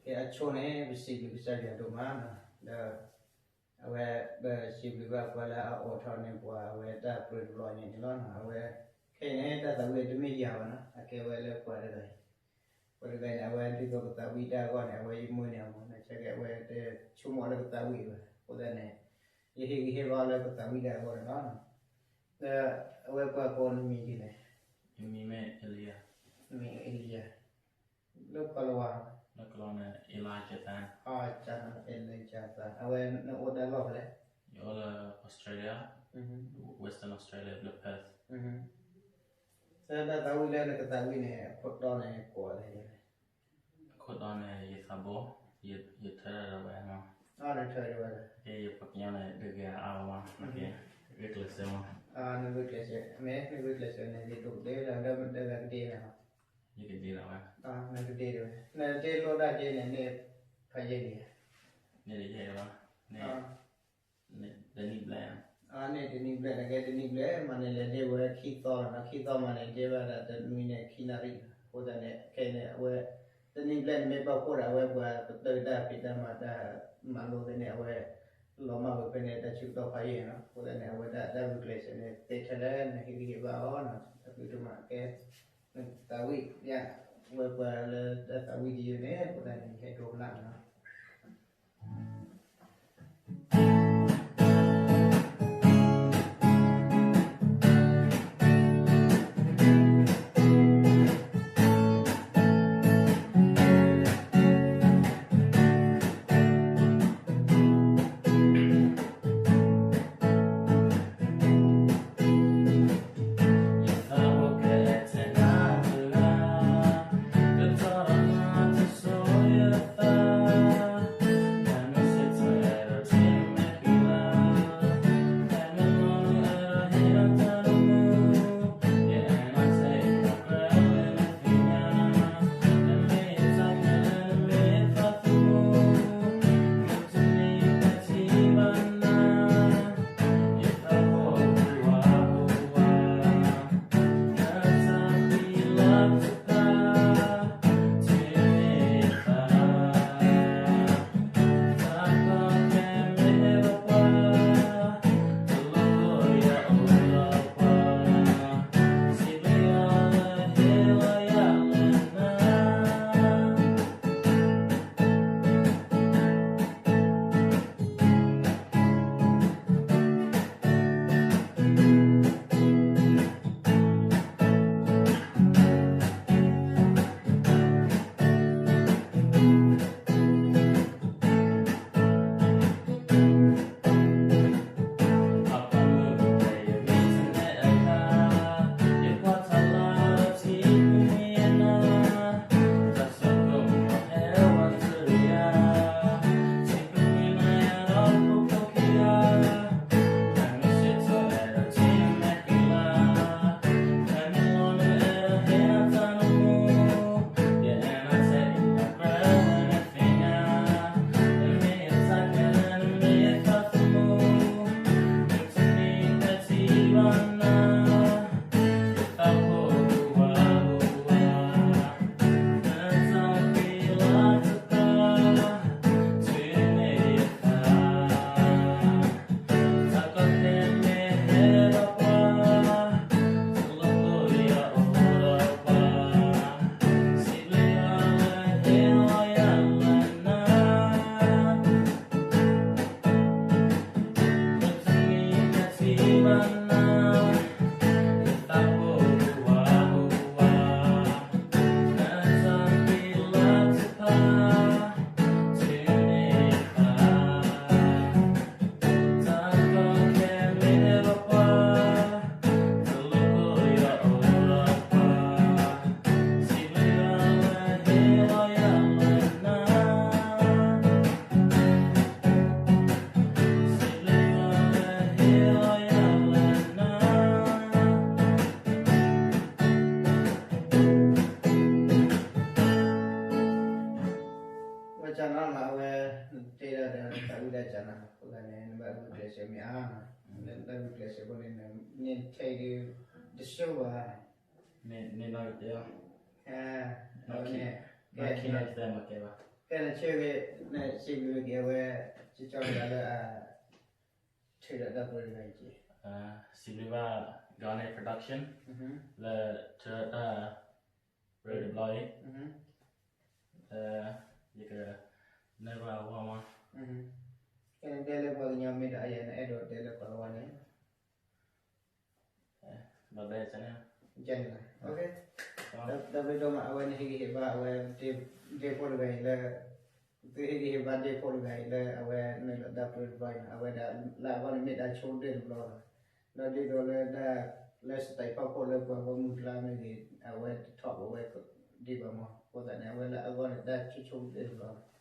ကဲအဆိန့ၣ် ပစံးဘျုးကစၢ်ယွၤဒိၣ်မးနီၤ, ဒီး အဝဲ ပစံးဘျုးဘၣ်ပှၤလၢအအိးထီၣ်န့ၢ်ပှၤအဝဲတၢ်ပြၢတဘျီညါန့ၣ်လီၤ. အဝဲ ခဲအံၤန့ၣ် တၢ်သးဝံၣ်တမ့ၢ်ယၤဘၣ်နီၤ, အကဲဝဲလၢပှၤတဂၤအံၤ, ပှၤတဂၤန့ၣ် အဝဲဒ်သိးကသးဝံၣ်တၢ်အဂီၢ်န့ၣ် အဝဲယမၢန့ၢ်အမၢ, နဆၢက့ၤအဝဲတဆိကမိၣ်လၢကသးဝံၣ်ဘၣ်, အဃိသတးန့ၣ် ယဟ့ၣ်ဂံၢ်ဟ့ၣ်ဘါလၢကသးဝံၣ်တၢ်အဂီၢ်န့ၣ်လီၤ. ဒီးအဝဲပှၤကိးနမံၤဒ်လဲၣ်. ယမံၤမ့ၢ်အ့လံယၤ. မံၤအ့လံယၤ လၢကီၢ်လၤဝါ, လၢကီၢ်လၤဝါန့ၣ် အ့လံယၤသၣ်, အ့လံယၤသၣ်, အဝဲနအိၣ်တၢ်လီၢ်ဖဲလဲၣ်. ယအိၣ်လၢ Australia, Western Australia လၢ Perth. တၢ်သးဝံၣ်လၢနကသးဝံၣ်န့ၣ် အခိၣ်တီန့ၣ်ကိးလဲၣ်. အခိၣ်တီန့ၣ် ယသးဘိ, ယထၢထီၣ်ဝဲနီၤ, ယပှၤကညီန့ၣ် တဂ့ၤအါလီၤမး, ဂုာ်ကျဲးစၢးမး, နဂုာ်ကျဲးစၢး, မ့ၢ်နဂုာ်ကျဲးစၢးန့ၣ် ယဒိးကဒ့လီၤ ဒီးမတဂၤကဒ့န့ၣ်လီၤ. ယကဒ့လီၤဝဲ, နကဒ့ဒ်ဝဲ, နဒ့လိၣ်ဒၣ်က့န့ၣ် န့ၢ်ဖးယံာ်လံဧါ. န့ၢ်တယံာ်ဘၣ်, န့ၢ်တနံၣ်ဘျဲၣ်, န့ၢ်တနံၣ်ဘျဲၣ်, နကဲတနံၣ်ဘျဲၣ်မးန့ၣ် လဲၤဒ့ဝဲခံသီလီၤနီၤ, ခံသီမးန့ၣ် ဒ့ဝဲဒၣ်တနွံန့ၣ် ခံနၣ်ရံၣ်လီၤ. အဃိသတးန့ၣ် ခဲအံၤန့ၣ် အဝဲ တနံၣ်ဘျဲၣ်န့ၣ် မ့ၢ်ပာ်ဖှိၣ်ဒီး အဝဲပှၤကတၢၢ်တၢ်ဖံးတၢ်မၤတၢ်မၤလိသ့ၣ်န့ၣ် အဝဲ လီၤမၢ်ဝဲဖဲန့ၣ် တၢ်ဆၢကတီၢ်ဖးယံာ်နီၤ. အဃိသတးန့ၣ် အဝဲဒၣ်တၢ်ဂုာ်ကျဲးစၢးန့ၣ် သ့ထဲလဲၣ် နဟ့ၣ်ဂံၢ်ဟ့ၣ်ဘါအီၤနီၤ, အသုတမၤကဲ နသးဝံၣ်ယါ, အဝဲပှၤလၢတၢ်သးဝံၣ်ကယုၢ်န့ၣ် အဃိသတးန့ၣ် ယဟဲဒိကနၣ်နီၤ.ဝဲကနၣ်မး အဝဲ တဲဒၣ်ဒီးသးဝံၣ်ဒၣ်ကနၣ် အဃိသတးန့ၣ် နဘၣ်ဂုာ်ကျဲးစၢးမ့ၢ်အါ, နတၢ်ဂုာ်ကျဲးစၢးဖိန့ၣ် နထဲအံၤဒုး တဆိဘၣ်, မ့ၢ်နီၢ်ကတဲအီၤ, မ့ၢ်ခဲန့ၣ်တသဲမ့ၢ်ကဲဘၣ် ဖဲနဆၢဂ့ၤ နစံးဘျုးက့ၤအဝဲ ကၠီကၠီတဂၤလၢအ ထုးဒီးတၢ်ပှ့ၤတဂၤအံၤက့ၤ. စံးဘျုးဘၣ် Gone Production လၢထုးဒီးတၢ်ပှ့ၤတဘျီအံၤ လၢ ယက နၢ်ဘၣ်အဂီၢ်မး. ကဲနတဲလၢပှၤကညီမ့ၢ်တအါယၤ နအဲၣ်ဒိးတဲလၢပှၤဂီၢ်န့ၣ် ဒီးဘဲန့ၣ် တၢ်ဘျုးဒိၣ်မး အဝဲန့ၣ်ဟ့ၣ်ဂံၢ်ဟ့ၣ်ဘါ အဝဲ ဒ့ဖိတဂၤအံၤလၢ သုဟ့ၣ်ဂံၢ်ဟ့ၣ်ဘါဒ့ဖိတဂၤအံၤလၢ အဝဲနုာ်လီၤတၢ်ပှ့ၤတဘျီအံၤန့ၣ် အဝဲဒၣ်လၢအဂီၢ်န့ၣ်မ့ၢ်တၢ်ဆိကတၢၢ်တဘျီလီၤ. ဒီးဒ်သိးလၢတၢ် လၢ stage ဖီခိၣ်လၢပှၤဂီၢ်မုၢ်ကျါမ့ၢ်ဂ့ၤ အဝဲတထီၣ်ပဝဲဒံးဘၣ်မး အဃိသတးန့ၣ် အဝဲလၢအဂီၢ်န့ၣ်တၢ်ဆိကတၢၢ်တဘျီလီၤ.